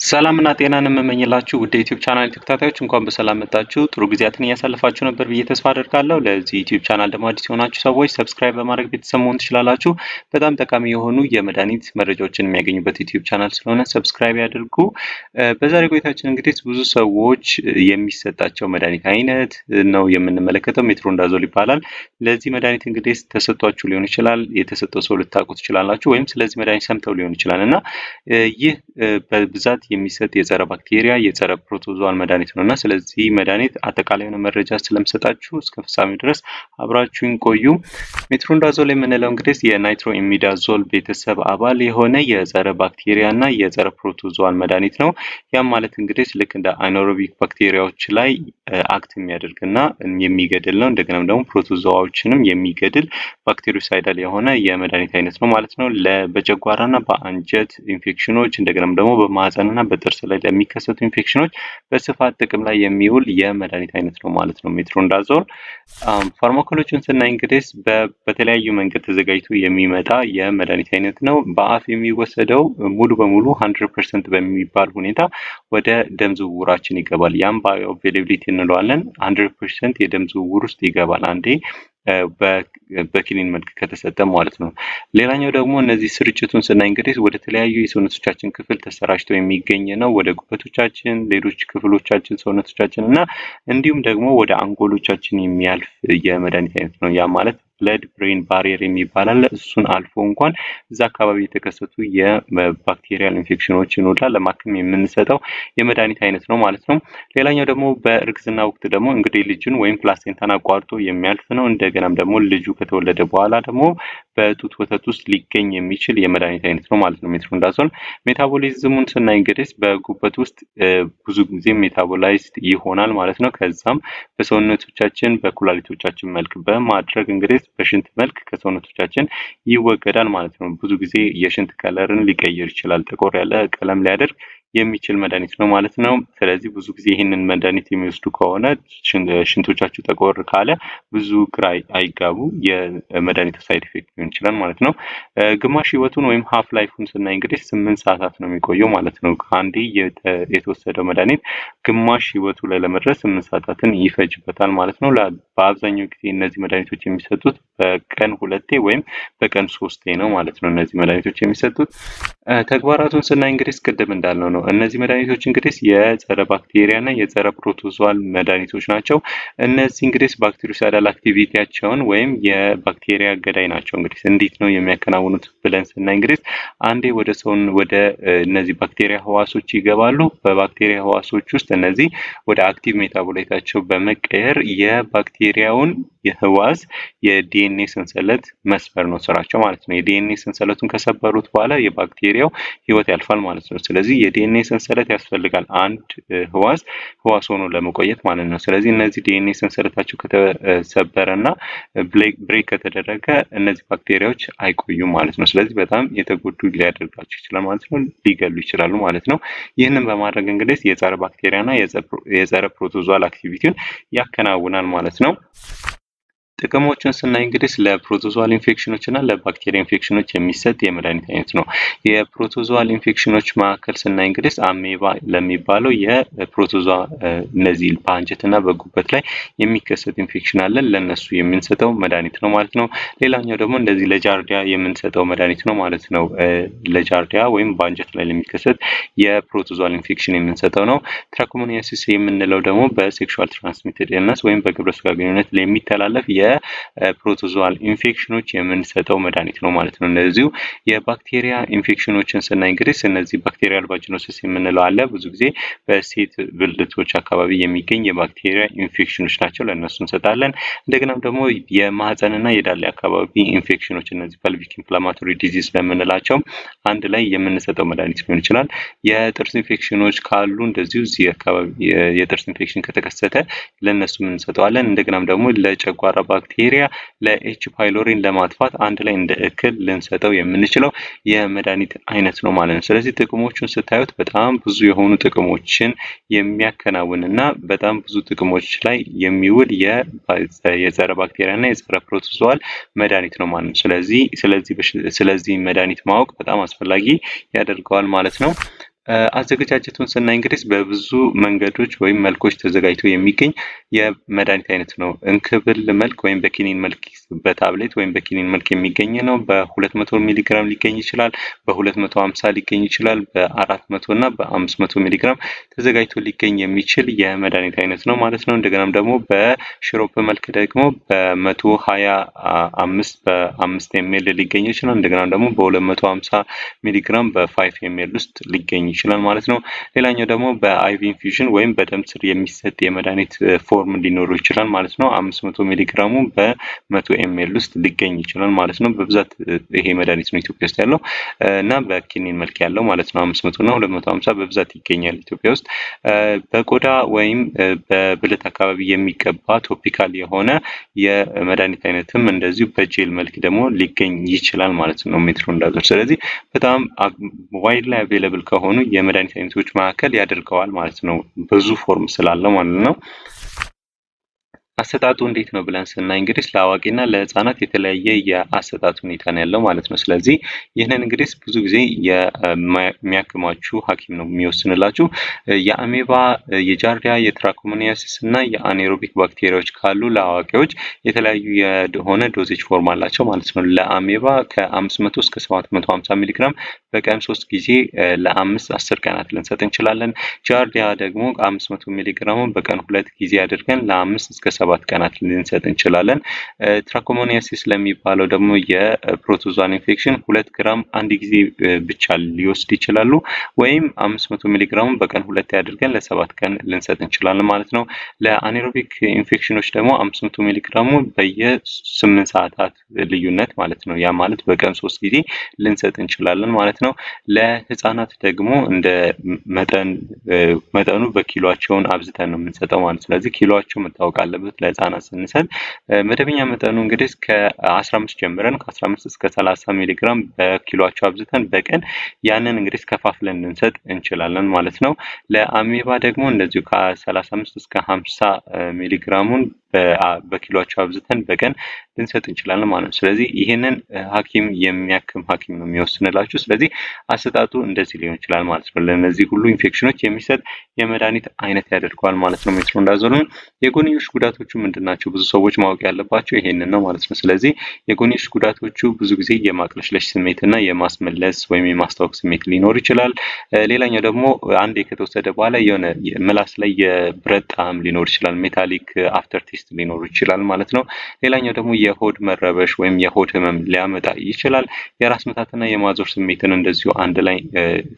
ሰላምና ጤናን የምመኝላችሁ ውድ የዩቲዩብ ቻናል ተከታታዮች፣ እንኳን በሰላም መጣችሁ። ጥሩ ጊዜያትን እያሳለፋችሁ ነበር ብዬ ተስፋ አደርጋለሁ። ለዚህ ዩቲዩብ ቻናል ደግሞ አዲስ የሆናችሁ ሰዎች subscribe በማድረግ ቤተሰብ መሆን ትችላላችሁ። በጣም ጠቃሚ የሆኑ የመድኃኒት መረጃዎችን የሚያገኙበት ዩቲዩብ ቻናል ስለሆነ subscribe ያድርጉ። በዛሬ ቆይታችን እንግዲህ ብዙ ሰዎች የሚሰጣቸው መድኃኒት አይነት ነው የምንመለከተው። Metronidazole ይባላል። ለዚህ መድኃኒት እንግዲህ ተሰጥቷችሁ ሊሆን ይችላል፣ የተሰጠው ሰው ልታውቁ ትችላላችሁ፣ ወይም ስለዚህ መድኃኒት ሰምተው ሊሆን ይችላል። እና ይህ በብዛት የሚሰጥ የጸረ ባክቴሪያ፣ የጸረ protozoal መድኃኒት ነው። እና ስለዚህ መድኃኒት አጠቃላይ የሆነ መረጃ ስለምሰጣችሁ እስከ ፍጻሜው ድረስ አብራችሁን ቆዩ። Metronidazole የምንለው እንግዲህ የ nitroimidazole ቤተሰብ አባል የሆነ የጸረ ባክቴሪያ እና የጸረ protozoal መድኃኒት ነው። ያም ማለት እንግዲህ ልክ እንደ anaerobic ባክቴሪያዎች ላይ act የሚያደርግና የሚገድል ነው። እንደገናም ደግሞ protozoa ዎችንም የሚገድል bactericidal የሆነ የመድኃኒት አይነት ነው ማለት ነው። በጨጓራና በአንጀት ኢንፌክሽኖች፣ እንደገናም ደግሞ በማህፀንና በጥርስ ላይ ለሚከሰቱ ኢንፌክሽኖች በስፋት ጥቅም ላይ የሚውል የመድኃኒት አይነት ነው ማለት ነው። Metronidazole pharmacology ውን ስናይ እንግዲህ በተለያዩ መንገድ ተዘጋጅቶ የሚመጣ የመድኃኒት አይነት ነው። በአፍ የሚወሰደው ሙሉ በሙሉ 100% በሚባል ሁኔታ ወደ ደም ዝውውራችን ይገባል። ያም bioavailability እንለዋለን። 100% የደም ዝውውር ውስጥ ይገባል አንዴ በኪኒን መልክ ከተሰጠ ማለት ነው። ሌላኛው ደግሞ እነዚህ ስርጭቱን ስናይ እንግዲህ ወደ ተለያዩ የሰውነቶቻችን ክፍል ተሰራጭቶ የሚገኝ ነው። ወደ ጉበቶቻችን፣ ሌሎች ክፍሎቻችን፣ ሰውነቶቻችን እና እንዲሁም ደግሞ ወደ አንጎሎቻችን የሚያልፍ የመድኃኒት አይነት ነው። ያ ማለት blood brain barrier የሚባል አለ። እሱን አልፎ እንኳን እዛ አካባቢ የተከሰቱ የ bacterial ኢንፌክሽኖችን ሁላ ለማከም የምንሰጠው የመድኃኒት አይነት ነው ማለት ነው። ሌላኛው ደግሞ በእርግዝና ወቅት ደግሞ እንግዲህ ልጁን ወይም placenta ን አቋርጦ የሚያልፍ ነው። እንደገናም ደግሞ ልጁ ከተወለደ በኋላ ደግሞ በጡት ወተት ውስጥ ሊገኝ የሚችል የመድኃኒት አይነት ነው ማለት ነው። Metronidazole metabolism ኡን ስናይ እንግዲህ በጉበት ውስጥ ብዙ ጊዜ metabolized ይሆናል ማለት ነው። ከዛም በሰውነቶቻችን በኩላሊቶቻችን መልክ በማድረግ እንግዲህ በሽንት መልክ ከሰውነቶቻችን ይወገዳል ማለት ነው። ብዙ ጊዜ የሽንት color ን ሊቀይር ይችላል። ጠቆር ያለ ቀለም ሊያደርግ የሚችል መድኃኒት ነው ማለት ነው። ስለዚህ ብዙ ጊዜ ይህንን መድኃኒት የሚወስዱ ከሆነ ሽንቶቻችሁ ጠቆር ካለ ብዙ ግራ አይጋቡ፣ የመድኃኒቱ side effect ሊሆን ይችላል ማለት ነው። ግማሽ ህይወቱን ወይም half life ኡን ስናይ እንግዲህ 8 ሰዓታት ነው የሚቆየው ማለት ነው። አንዴ የተወሰደው መድኃኒት ግማሽ ህይወቱ ላይ ለመድረስ 8 ሰዓታትን ይፈጅበታል ማለት ነው። በአብዛኛው ጊዜ እነዚህ መድኃኒቶች የሚሰጡት በቀን ሁለቴ ወይም በቀን ሶስቴ ነው ማለት ነው። እነዚህ መድኃኒቶች የሚሰጡት ተግባራቱን ስናይ እንግዲህ ቅድም እንዳልነው ነው። እነዚህ መድኃኒቶች እንግዲህ የጸረ ባክቴሪያ እና የጸረ protozoal መድኃኒቶች ናቸው። እነዚህ እንግዲህ bactericidal activity ያቸውን ወይም የባክቴሪያ ገዳይ ናቸው። እንግዲህ እንዴት ነው የሚያከናውኑት ብለን ስናይ እንግዲህ አንዴ ወደ ሰውን ወደ እነዚህ ባክቴሪያ ህዋሶች ይገባሉ። በባክቴሪያ ህዋሶች ውስጥ እነዚህ ወደ active metabolite ኣቸው በመቀየር የባክቴሪያውን የህዋስ የዲኤንኤ ሰንሰለት መስበር ነው ስራቸው ማለት ነው። የዲኤንኤ ሰንሰለቱን ከሰበሩት በኋላ የባክቴሪያው ህይወት ያልፋል ማለት ነው። ስለዚህ የዲኤንኤ ሰንሰለት ያስፈልጋል አንድ ህዋስ ህዋስ ሆኖ ለመቆየት ማለት ነው። ስለዚህ እነዚህ ዲኤንኤ ሰንሰለታቸው ከተሰበረ እና break ከተደረገ እነዚህ ባክቴሪያዎች አይቆዩም ማለት ነው። ስለዚህ በጣም የተጎዱ ሊያደርጋቸው ይችላል ማለት ነው። ሊገሉ ይችላሉ ማለት ነው። ይህንን በማድረግ እንግዲህ የጸረ ባክቴሪያ እና የጸረ protozoal activity ውን ያከናውናል ማለት ነው። ጥቅሞቹን ስናይ እንግዲህ ለ protozoal ኢንፌክሽኖች እና ለባክቴሪያ ኢንፌክሽኖች የሚሰጥ የመድኃኒት አይነት ነው። የ protozoal ኢንፌክሽኖች መካከል ስናይ እንግዲህ አሜባ ለሚባለው የ protozoa እነዚህ በአንጀት እና በጉበት ላይ የሚከሰት ኢንፌክሽን አለ። ለነሱ የምንሰጠው መድኃኒት ነው ማለት ነው። ሌላኛው ደግሞ እንደዚህ ለ giardia የምንሰጠው መድኃኒት ነው ማለት ነው። ለ giardia ወይም በአንጀት ላይ ለሚከሰት የ protozoal infection የምንሰጠው ነው። Trichomoniasis የምንለው ደግሞ በ sexual transmitted illness ወይም በግብረ ስጋ ግንኙነት የሚተላለፍ የ protozoal ኢንፌክሽኖች የምንሰጠው መድኃኒት ነው ማለት ነው። እነዚሁ የባክቴሪያ ኢንፌክሽኖችን ስናይ እንግዲህ እነዚህ bacterial vaginosis የምንለው አለ። ብዙ ጊዜ በሴት ብልቶች አካባቢ የሚገኝ የባክቴሪያ ኢንፌክሽኖች ናቸው። ለእነሱ እንሰጣለን። እንደገናም ደግሞ የማህፀንና የዳሌ አካባቢ ኢንፌክሽኖች፣ እነዚህ pelvic inflammatory disease ለምንላቸው አንድ ላይ የምንሰጠው መድኃኒት ሊሆን ይችላል። የጥርስ ኢንፌክሽኖች ካሉ እንደዚሁ እዚህ አካባቢ የጥርስ ኢንፌክሽን ከተከሰተ ለእነሱ እንሰጠዋለን። እንደገናም ደግሞ ለጨጓራ ባክቴሪያ፣ ለ H. pylori ን ለማጥፋት አንድ ላይ እንደ እክል ልንሰጠው የምንችለው የመድኃኒት አይነት ነው ማለት ነው። ስለዚህ ጥቅሞቹን ስታዩት በጣም ብዙ የሆኑ ጥቅሞችን የሚያከናውን እና በጣም ብዙ ጥቅሞች ላይ የሚውል የጸረ ባክቴሪያ እና የጸረ protozoal መድኃኒት ነው ማለት ነው። ስለዚህ ስለዚህ መድኃኒት ማወቅ በጣም አስፈላጊ ያደርገዋል ማለት ነው። አዘገጃጀቱን ስናይ እንግዲህ በብዙ መንገዶች ወይም መልኮች ተዘጋጅቶ የሚገኝ የመድኃኒት አይነት ነው። እንክብል መልክ ወይም በኪኒን መልክ በታብሌት ወይም በኪኒን መልክ የሚገኝ ነው። በ200 ሚሊግራም ሊገኝ ይችላል። በ250 ሊገኝ ይችላል። በ400 እና በ500 ሚሊግራም ተዘጋጅቶ ሊገኝ የሚችል የመድኃኒት አይነት ነው ማለት ነው። እንደገናም ደግሞ በሽሮፕ መልክ ደግሞ በ125 በ5 ml ሊገኝ ይችላል። እንደገና ደግሞ በ250 ሚሊግራም በ5 ml ውስጥ ሊገኝ ይችላል ማለት ነው። ሌላኛው ደግሞ በ IV infusion ወይም በደም ስር የሚሰጥ የመድኃኒት form ሊኖረው ይችላል ማለት ነው። 500 ሚሊግራሙ በ100 ml ውስጥ ሊገኝ ይችላል ማለት ነው። በብዛት ይሄ መድኃኒት ነው ኢትዮጵያ ውስጥ ያለው እና በኪኒን መልክ ያለው ማለት ነው። 500 እና 250 በብዛት ይገኛል ኢትዮጵያ ውስጥ። በቆዳ ወይም በብልት አካባቢ የሚቀባ topical የሆነ የመድኃኒት አይነትም እንደዚሁ በጄል መልክ ደግሞ ሊገኝ ይችላል ማለት ነው metronidazole። ስለዚህ በጣም widely available ከሆኑ የመድኃኒት አይነቶች መካከል ያደርገዋል ማለት ነው፣ ብዙ form ስላለው ማለት ነው። አሰጣጡ እንዴት ነው ብለን ስናይ እንግዲህ ለአዋቂና ለሕፃናት የተለያየ የአሰጣጥ ሁኔታ ነው ያለው ማለት ነው። ስለዚህ ይህንን እንግዲህ ብዙ ጊዜ የሚያክማችሁ ሐኪም ነው የሚወስንላችሁ። የአሜባ፣ የ giardia፣ የ trichomoniasis እና የ anaerobic ባክቴሪያዎች ካሉ ለአዋቂዎች የተለያዩ የሆነ dosage form አላቸው ማለት ነው። ለአሜባ ከ500 እስከ 750 ሚሊግራም በቀን 3 ጊዜ ለ5-10 ቀናት ልንሰጥ እንችላለን። giardia ደግሞ 500 ሚሊግራሙን በቀን 2 ጊዜ አድርገን ለ5 እስከ 7 ቀናት ልንሰጥ እንችላለን። trichomoniasis ለሚባለው ደግሞ የ protozoan infection 2 ግራም አንድ ጊዜ ብቻ ሊወስድ ይችላሉ፣ ወይም 500 ሚሊግራሙን በቀን 2 አድርገን ለ7 ቀን ልንሰጥ እንችላለን ማለት ነው። ለ anaerobic infection ኖች ደግሞ 500 ሚሊግራሙ በየ8 ሰዓታት ልዩነት ማለት ነው። ያ ማለት በቀን 3 ጊዜ ልንሰጥ እንችላለን ማለት ነው። ለህፃናት ደግሞ እንደ መጠኑ በኪሎአቸውን አብዝተን ነው የምንሰጠው ማለት ነው። ስለዚህ ኪሎአቸው መታወቅ አለበት። ለህፃናት ስንሰጥ መደበኛ መጠኑ እንግዲህ ከ15 ጀምረን ከ15 እስከ 30 ሚሊግራም በኪሎአቸው አብዝተን በቀን ያንን እንግዲህ ከፋፍለን ልንሰጥ እንችላለን ማለት ነው። ለአሜባ ደግሞ እንደዚሁ ከ35 እስከ 50 ሚሊግራሙን በኪሎአቸው አብዝተን በቀን ልንሰጥ እንችላለን ማለት ነው። ስለዚህ ይህንን ሐኪም የሚያክም ሐኪም ነው የሚወስንላችሁ። ስለዚህ አሰጣጡ እንደዚህ ሊሆን ይችላል ማለት ነው። ለእነዚህ ሁሉ ኢንፌክሽኖች የሚሰጥ የመድኃኒት አይነት ያደርገዋል ማለት ነው metronidazole ን። የጎንዮሽ ጉዳቶቹ ምንድን ናቸው? ብዙ ሰዎች ማወቅ ያለባቸው ይሄንን ነው ማለት ነው። ስለዚህ የጎንዮሽ ጉዳቶቹ ብዙ ጊዜ የማቅለሽለሽ ስሜት እና የማስመለስ ወይም የማስታወክ ስሜት ሊኖር ይችላል። ሌላኛው ደግሞ አንዴ ከተወሰደ በኋላ የሆነ ምላስ ላይ የብረት ጣዕም ሊኖር ይችላል። metallic after taste ሊኖር ይችላል ማለት ነው። ሌላኛው ደግሞ የሆድ መረበሽ ወይም የሆድ ህመም ሊያመጣ ይችላል። የራስ ምታትና የማዞር ስሜትን እንደዚሁ አንድ ላይ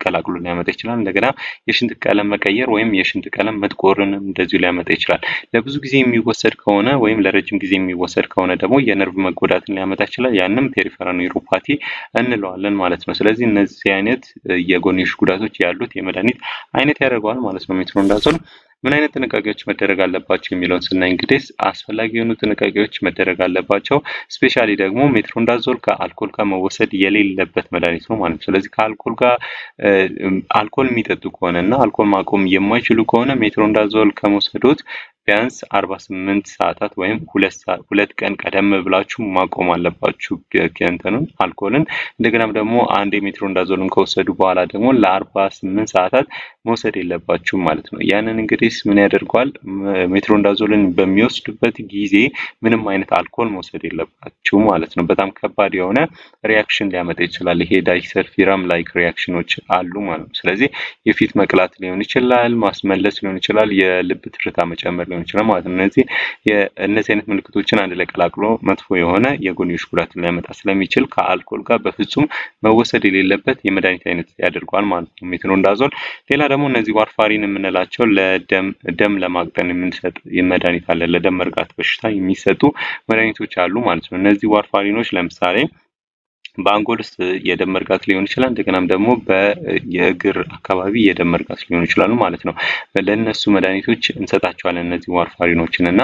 ቀላቅሎ ሊያመጣ ይችላል። እንደገና የሽንት ቀለም መቀየር ወይም የሽንት ቀለም መጥቆርን እንደዚሁ ሊያመጣ ይችላል። ለብዙ ጊዜ የሚወሰድ ከሆነ ወይም ለረጅም ጊዜ የሚወሰድ ከሆነ ደግሞ የነርቭ መጎዳትን ሊያመጣ ይችላል። ያንም peripheral neuropathy እንለዋለን ማለት ነው። ስለዚህ እነዚህ አይነት የጎንዮሽ ጉዳቶች ያሉት የመድኃኒት አይነት ያደርገዋል ማለት ነው metronidazole። ምን አይነት ጥንቃቄዎች መደረግ አለባቸው የሚለውን ስናይ እንግዲህ አስፈላጊ የሆኑ ጥንቃቄዎች መደረግ አለባቸው። specially ደግሞ metronidazole ከአልኮል ጋር መወሰድ የሌለበት መድኃኒት ነው ማለት ነው። ስለዚህ ከአልኮል ጋር አልኮል የሚጠጡ ከሆነ እና አልኮል ማቆም የማይችሉ ከሆነ metronidazole ከመውሰዶት ቢያንስ 48 ሰዓታት ወይም 2 ቀን ቀደም ብላችሁ ማቆም አለባችሁ እንትኑን አልኮልን። እንደገናም ደግሞ አንድ የ metronidazole ን ከወሰዱ በኋላ ደግሞ ለ48 ሰዓታት መውሰድ የለባችሁም ማለት ነው። ያንን እንግዲህ ምን ያደርገዋል? metronidazole ን በሚወስዱበት ጊዜ ምንም አይነት አልኮል መውሰድ የለባችሁም ማለት ነው። በጣም ከባድ የሆነ reaction ሊያመጣ ይችላል። ይሄ disulfiram like reaction ኖች አሉ ማለት ነው። ስለዚህ የፊት መቅላት ሊሆን ይችላል፣ ማስመለስ ሊሆን ይችላል፣ የልብ ትርታ መጨመር ሊሆን ይችላል ማለት ነው። እነዚህ አይነት ምልክቶችን አንድ ላይ ቀላቅሎ መጥፎ የሆነ የጎንዮሽ ጉዳት ሊያመጣ ስለሚችል ከአልኮል ጋር በፍጹም መወሰድ የሌለበት የመድኃኒት አይነት ያደርገዋል ማለት ነው metronidazole። ሌላ ደግሞ እነዚህ warfarin የምንላቸው ለደም ደም ለማቅጠን የምንሰጥ መድኃኒት አለ። ለደም መርጋት በሽታ የሚሰጡ መድኃኒቶች አሉ ማለት ነው። እነዚህ warfarin ኖች ለምሳሌ በአንጎል ውስጥ የደም መርጋት ሊሆን ይችላል። እንደገናም ደግሞ የእግር አካባቢ የደም መርጋት ሊሆን ይችላሉ ማለት ነው። ለእነሱ መድኃኒቶች እንሰጣቸዋለን እነዚህ warfarin ኖችን እና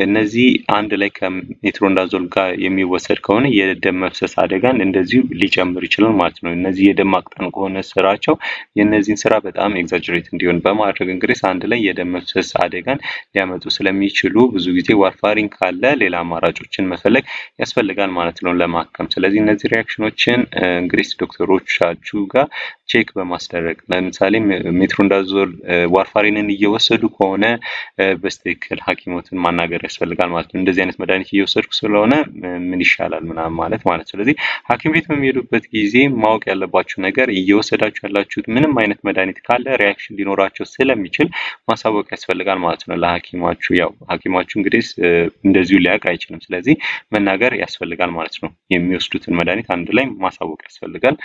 እነዚህ አንድ ላይ ከ metronidazole ጋር የሚወሰድ ከሆነ የደም መፍሰስ አደጋን እንደዚሁ ሊጨምር ይችላል ማለት ነው። እነዚህ የደም ማቅጠን ከሆነ ስራቸው የእነዚህን ስራ በጣም exaggerate እንዲሆን በማድረግ እንግዲህ አንድ ላይ የደም መፍሰስ አደጋን ሊያመጡ ስለሚችሉ ብዙ ጊዜ warfarin ካለ ሌላ አማራጮችን መፈለግ ያስፈልጋል ማለት ነው ለማከም። ስለዚህ እነዚህ reaction ኦችን እንግዲህ ዶክተሮቻችሁ ጋር check በማስደረግ፣ ለምሳሌ metronidazole warfarin ን እየወሰዱ ከሆነ በትክክል ሐኪሞትን ማናገር ያስፈልጋል ማለት ነው። እንደዚህ አይነት መድኃኒት እየወሰድኩ ስለሆነ ምን ይሻላል ምናምን ማለት። ስለዚህ ሐኪም ቤት በሚሄዱበት ጊዜ ማወቅ ያለባችሁ ነገር እየወሰዳችሁ ያላችሁት ምንም አይነት መድኃኒት ካለ reaction ሊኖራቸው ስለሚችል ማሳወቅ ያስፈልጋል ማለት ነው ለሐኪማችሁ። ያው ሐኪማችሁ እንግዲህ እንደዚሁ ሊያውቅ አይችልም። ስለዚህ መናገር ያስፈልጋል ማለት ነው። የሚወስዱትን መድኃኒት አንድ ላይ ማሳወቅ ያስፈልጋል።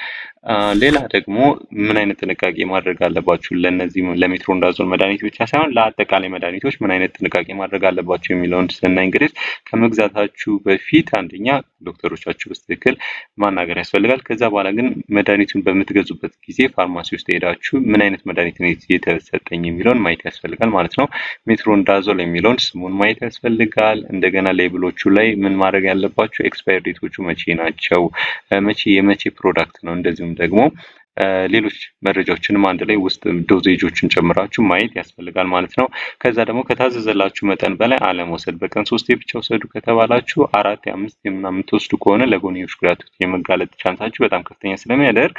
ሌላ ደግሞ ምን አይነት ጥንቃቄ ማድረግ አለባችሁ፣ ለነዚህ ለ metronidazole መድኃኒት ብቻ ሳይሆን ለአጠቃላይ መድኃኒቶች ምን አይነት ጥንቃቄ ማድረግ አለባችሁ የሚለውን ስናይ እንግዲህ ከመግዛታችሁ በፊት አንደኛ ዶክተሮቻችሁ በትክክል ማናገር ያስፈልጋል። ከዛ በኋላ ግን መድኃኒቱን በምትገዙበት ጊዜ ፋርማሲ ውስጥ ሄዳችሁ ምን አይነት መድኃኒት ነው የተሰጠኝ የሚለውን ማየት ያስፈልጋል ማለት ነው። Metronidazole የሚለውን ስሙን ማየት ያስፈልጋል። እንደገና label ኦቹ ላይ ምን ማድረግ ያለባችሁ፣ expire date ኦቹ መቼ ናቸው፣ መቼ የመቼ product ነው፣ እንደዚሁም ደግሞ ሌሎች መረጃዎችንም አንድ ላይ ውስጥ dosage ኦችን ጨምራችሁ ማየት ያስፈልጋል ማለት ነው። ከዛ ደግሞ ከታዘዘላችሁ መጠን በላይ አለመውሰድ። በቀን 3 ብቻ ውሰዱ ከተባላችሁ 4፣ 5 ምናምን የምትወስዱ ከሆነ ለጎንዮሽ ጉዳቶች የመጋለጥ chance ኣችሁ በጣም ከፍተኛ ስለሚያደርግ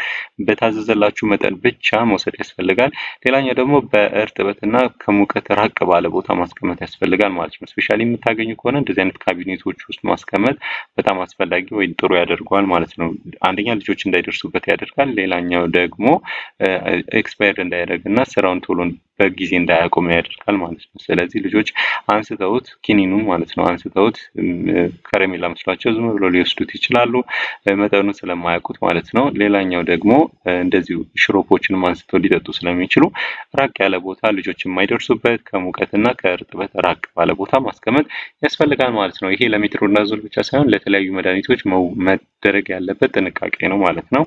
በታዘዘላችሁ መጠን ብቻ መውሰድ ያስፈልጋል። ሌላኛው ደግሞ በእርጥበትና ከሙቀት ራቅ ባለ ቦታ ማስቀመጥ ያስፈልጋል ማለት ነው። Specially የምታገኙ ከሆነ እንደዚህ አይነት ካቢኔቶች ውስጥ ማስቀመጥ በጣም አስፈላጊ ወይም ጥሩ ያደርገዋል ማለት ነው። አንደኛ ልጆች እንዳይደርሱበት ያደርጋል። ሌላኛው ደግሞ expired እንዳያደርግ እና ስራውን ቶሎ በጊዜ እንዳያቆም ያደርጋል ማለት ነው። ስለዚህ ልጆች አንስተውት ኪኒኑን ማለት ነው አንስተውት ከረሜላ መስሏቸው ዝም ብለው ሊወስዱት ይችላሉ፣ መጠኑን ስለማያውቁት ማለት ነው። ሌላኛው ደግሞ እንደዚሁ ሽሮፖችንም አንስተው ሊጠጡ ስለሚችሉ ራቅ ያለ ቦታ፣ ልጆች የማይደርሱበት፣ ከሙቀትና ከእርጥበት ራቅ ባለ ቦታ ማስቀመጥ ያስፈልጋል ማለት ነው። ይሄ ለ metronidazole ብቻ ሳይሆን ለተለያዩ መድኃኒቶች መደረግ ያለበት ጥንቃቄ ነው ማለት ነው።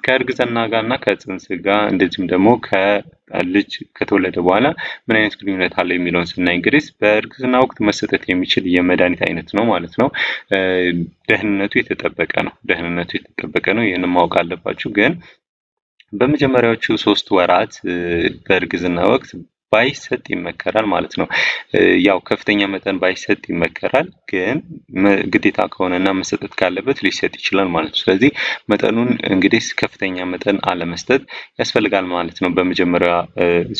ከእርግዝና ጋር እና ከጽንስ ጋር እንደዚሁም ደግሞ ከልጅ ከተወለደ በኋላ ምን አይነት ግንኙነት አለው የሚለውን ስናይ እንግዲህ በእርግዝና ወቅት መሰጠት የሚችል የመድኃኒት አይነት ነው ማለት ነው። ደህንነቱ የተጠበቀ ነው። ደህንነቱ የተጠበቀ ነው። ይህንን ማወቅ አለባችሁ። ግን በመጀመሪያዎቹ 3 ወራት በእርግዝና ወቅት ባይሰጥ ይመከራል ማለት ነው። ያው ከፍተኛ መጠን ባይሰጥ ይመከራል፣ ግን ግዴታ ከሆነና መሰጠት ካለበት ሊሰጥ ይችላል ማለት ነው። ስለዚህ መጠኑን እንግዲህ ከፍተኛ መጠን አለመስጠት ያስፈልጋል ማለት ነው። በመጀመሪያ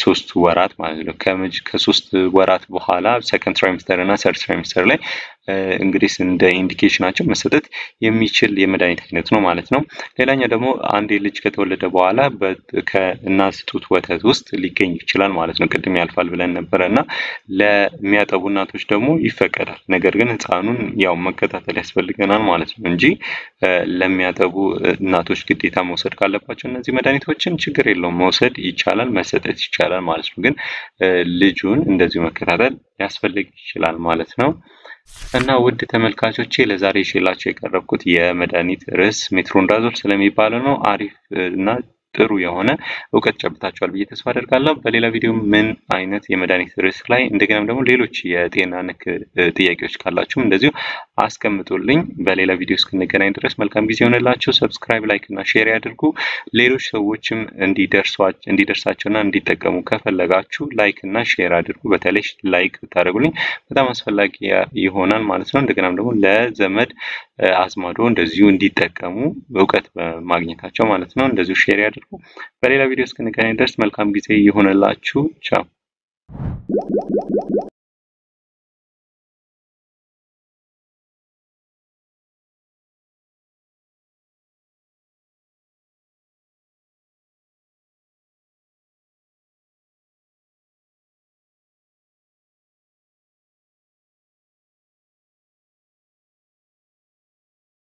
3 ወራት ማለት ነው። ከ3 ወራት በኋላ second trimester እና third trimester ላይ እንግዲህ እንደ indication ኣቸው መሰጠት የሚችል የመድኃኒት አይነት ነው ማለት ነው። ሌላኛው ደግሞ አንድ ልጅ ከተወለደ በኋላ ከእናት ጡት ወተት ውስጥ ሊገኝ ይችላል ማለት ነው። ቅድም ያልፋል ብለን ነበረ እና ለሚያጠቡ እናቶች ደግሞ ይፈቀዳል። ነገር ግን ሕፃኑን ያው መከታተል ያስፈልገናል ማለት ነው እንጂ ለሚያጠቡ እናቶች ግዴታ መውሰድ ካለባቸው እነዚህ መድኃኒቶችን ችግር የለውም፣ መውሰድ ይቻላል፣ መሰጠት ይቻላል ማለት ነው። ግን ልጁን እንደዚሁ መከታተል ያስፈልግ ይችላል ማለት ነው። እና ውድ ተመልካቾቼ ለዛሬ ይዤላችሁ የቀረብኩት የመድኃኒት ርዕስ metronidazole ስለሚባለው ነው። አሪፍ እና ጥሩ የሆነ እውቀት ጨብጣችኋል ብዬ ተስፋ አደርጋለሁ። በሌላ ቪዲዮ ምን አይነት የመድኃኒት ርዕስ ላይ እንደገናም ደግሞ ሌሎች የጤና ነክ ጥያቄዎች ካላችሁም እንደዚሁ አስቀምጡልኝ። በሌላ ቪዲዮ እስክንገናኝ ድረስ መልካም ጊዜ ይሆንላችሁ። Subscribe፣ like እና share ያድርጉ። ሌሎች ሰዎችም እንዲደርሳቸውና እንዲጠቀሙ ከፈለጋችሁ like እና share አድርጉ። በተለይ like ብታደርጉልኝ በጣም አስፈላጊ ይሆናል ማለት ነው። እንደገናም ደግሞ ለዘመድ አዝማዶ እንደዚሁ እንዲጠቀሙ እውቀት በማግኘታቸው ማለት ነው። እንደዚሁ share ያድርጉ። በሌላ ቪዲዮ እስክንገናኝ ድረስ መልካም ጊዜ ይሆንላችሁ። ቻው።